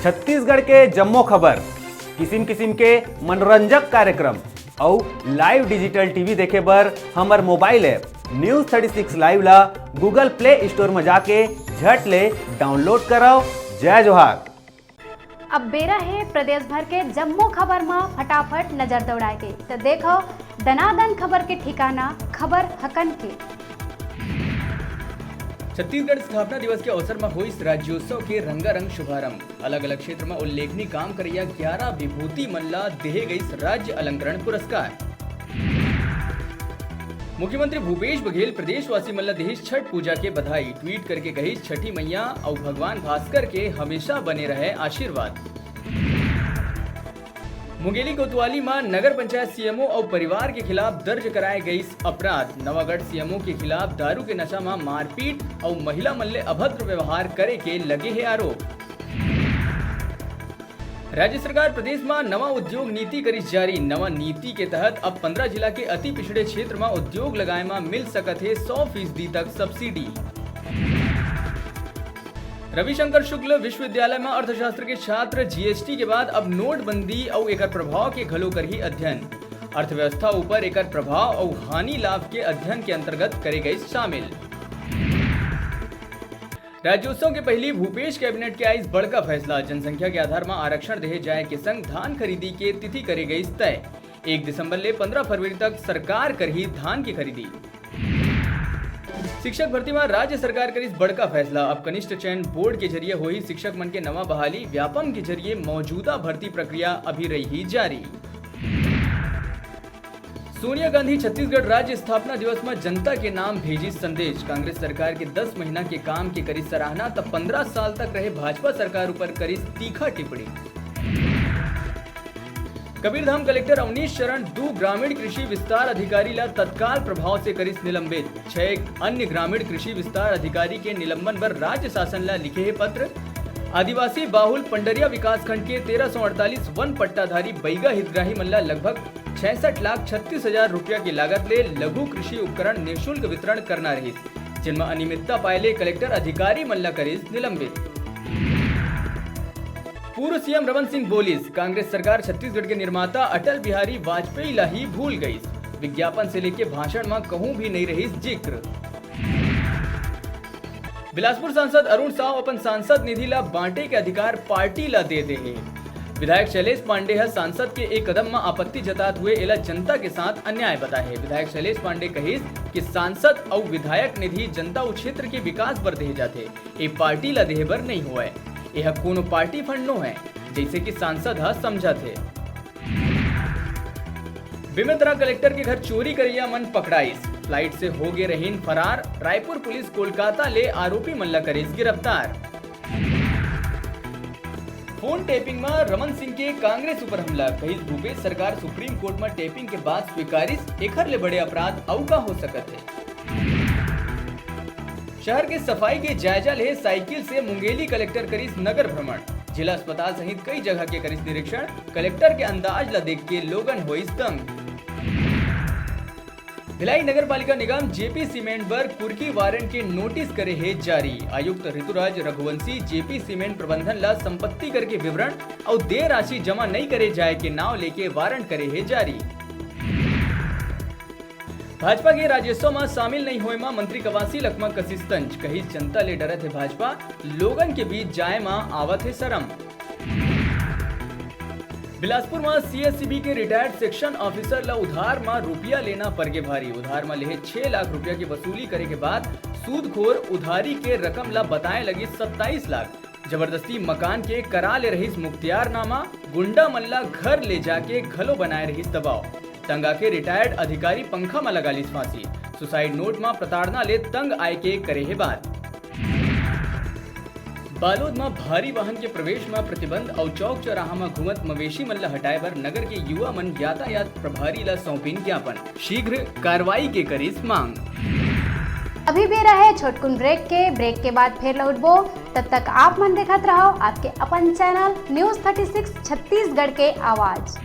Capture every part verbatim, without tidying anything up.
छत्तीसगढ़ के जम्मो खबर, किसिम किसिम के मनोरंजक कार्यक्रम अउ live digital T V देखे बर हमर mobile app News thirty six Live ला Google Play Store म जाके झट ले download करव। जय जोहार। अब बेरा हे प्रदेश भर के जम्मो खबर म फटाफट नजर दौड़ाए के। त देखव दनादन खबर के ठिकाना, खबर हकन के। छत्तीसगढ़ स्थापना दिवस के अवसर म होइस राज्योत्सव के रंगारंग शुभारंभ। अलग-अलग क्षेत्र म उल्लेखनीय काम करइया ग्यारह विभूति मन ला देहे गइस राज्य अलंकरण पुरस्कार। मुख्यमंत्री भूपेश बघेल प्रदेशवासी मन ला देहिस छठ पूजा के बधाई। Tweet करके कहिस, छठी मैया अउ भगवान भास्कर के हमेशा बने रहय आशीर्वाद। मुंगेली कोतवाली म नगर पंचायत C M O अउ परिवार के खिलाफ दर्ज कराए गइस अपराध। नवागढ़ C M O के खिलाफ दारू के नशा म मारपीट अउ महिला मन ले अभद्र व्यवहार करे के लगे हे आरोप। राज्य सरकार प्रदेश म नवा उद्योग नीति करिस जारी। नवा नीति के तहत अब पंद्रह जिला के अति पिछड़े क्षेत्र म उद्योग लगाए म मिल सकत हे सौ फीसदी तक subsidy। रविशंकर शुक्ल विश्वविद्यालय म अर्थशास्त्र के छात्र G S T के बाद अब नोटबंदी अउ एकर प्रभाव के घलो करही अध्ययन। अर्थव्यवस्था ऊपर एकर प्रभाव अउ हानि लाभ के अध्ययन के अंतर्गत करे गइस शामिल। राज्योत्सव के पहिली भूपेश cabinet के आइस बड़का फैसला। जनसंख्या के आधार म आरक्षण देहे जाए के संग धान खरीदी के तिथि करे गइस तय। एक दिसंबर ले पंद्रह फरवरी तक सरकार करही धान के खरीदी। शिक्षक भर्ती म राज्य सरकार करिस बड़का फैसला। अब कनिष्ठ चयन बोर्ड के जरिए होही शिक्षक मन के नवा बहाली। व्यापम के जरिए मौजूदा भर्ती प्रक्रिया अभी रही जारी। सोनिया गांधी छत्तीसगढ़ राज्य स्थापना दिवस म जनता के नाम भेजिस संदेश। कांग्रेस सरकार के दस महीना के काम के करिस सराहना, त पंद्रह साल तक रहे भाजपा सरकार ऊपर करिस तीखा टिप्पणी। कबीरधाम कलेक्टर अवनीश चरण दू ग्रामीण कृषि विस्तार अधिकारी ला तत्काल प्रभाव से करिस निलंबित। छह अन्य ग्रामीण कृषि विस्तार अधिकारी के निलंबन बर राज्य शासन ला लिखे हे पत्र। आदिवासी बाहुल पंडरिया विकासखंड के तेरह सौ अड़तालीस वन पट्टाधारी बैगा हितग्राही मन ला लगभग छियासठ लाख छत्तीस हजार रुपया के लागत ले लघु कृषि उपकरण निःशुल्क वितरण करना रहिस, जेन म अनियमितता पाए ले कलेक्टर अधिकारी मन ला करिस निलंबित। पूर्व C M रमन सिंह बोलिस, कांग्रेस सरकार छत्तीसगढ़ के निर्माता अटल बिहारी वाजपेयी ला ही भूल गइस। विज्ञापन से लेके भाषण म कहूं भी नइ रहिस जिक्र। बिलासपुर सांसद अरुण साव अपन सांसद निधि ला बांटे के अधिकार पार्टी ला दे दे हे। विधायक शैलेश पांडे ह सांसद के ए कदम म आपत्ति जतात हुए एला जनता के साथ अन्याय बताए हे। विधायक शैलेश पांडे कहिस कि सांसद अउ विधायक निधि जनता अउ क्षेत्र के विकास बर देहे जाथे, ए पार्टी ला देहे बर नइ होवय। एह कोनो पार्टी फंड नो हे, जइसे कि सांसद ह समझत हे। बेमेतरा कलेक्टर के घर चोरी करइया मन पकड़ाइस, फ्लाइट से हो गे रहिन फरार, रायपुर पुलिस कोलकाता ले आरोपी मन ला करिस गिरफ्तार। फोन टैपिंग म रमन सिंह के कांग्रेस ऊपर हमला, कहिस भूपेश सरकार सुप्रीम कोर्ट म टैपिंग के बात स्वीकारिस, एखर ले बड़े अपराध अउ का हो सकत हे। शहर के सफाई के जायजा ले साइकिल से मुंगेली कलेक्टर करिस नगर भ्रमण। जिला अस्पताल सहित कई जगह के करिस निरीक्षण। कलेक्टर के अंदाज ला देख के लोगन होइस दंग। भिलाई नगर पालिका निगम जेपी सीमेंट बर कुर्की वारंट के नोटिस करे हे जारी। आयुक्त ऋतुराज रघुवंशी जेपी सीमेंट प्रबंधन ला संपत्ति कर के विवरण अउ देय राशि जमा नइ करे जाए के नाव लेके वारंट करे हे जारी। भाजपा के राज्योत्सव म शामिल नइ होए म मंत्री कवासी लखमा कसिस तंज, कहिस जनता ले डरत हे भाजपा, लोगन के बीच जाए म आवत हे शरम। बिलासपुर म सीएससीबी के रिटायर्ड सेक्शन ऑफिसर ल उधार म रुपया लेना परगे भारी। उधार म लेहे छह लाख रुपया के वसूली करे के बाद सूदखोर उधारी के रकम ल बताए लगिस सत्ताईस लाख। जबरदस्ती मकान के करा ले रहिस मुख्तियारनामा, गुंडा मन ला घर ले जाके घलो बनाए रहिस दबाव। तंग आके रिटायर्ड अधिकारी पंखा म लगा लिस फांसी। सुसाइड नोट म प्रताड़ना ले तंग आए के करे हे बात। बालोद म भारी वाहन के प्रवेश म प्रतिबंध अउ चौक चौराहा म घूमत मवेशी मन ल हटाए बर नगर के युवा मन यातायात प्रभारी ल सौंपिन ज्ञापन। शीघ्र कार्रवाई के करिस मांग। अभी बेरा हे छोटकुन ब्रेक के। ब्रेक के बाद फेर लौटबो, तब तक आप मन देखत रहव आपके अपन channel news thirty six Chhattisgarh के आवाज।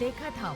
देखत हव,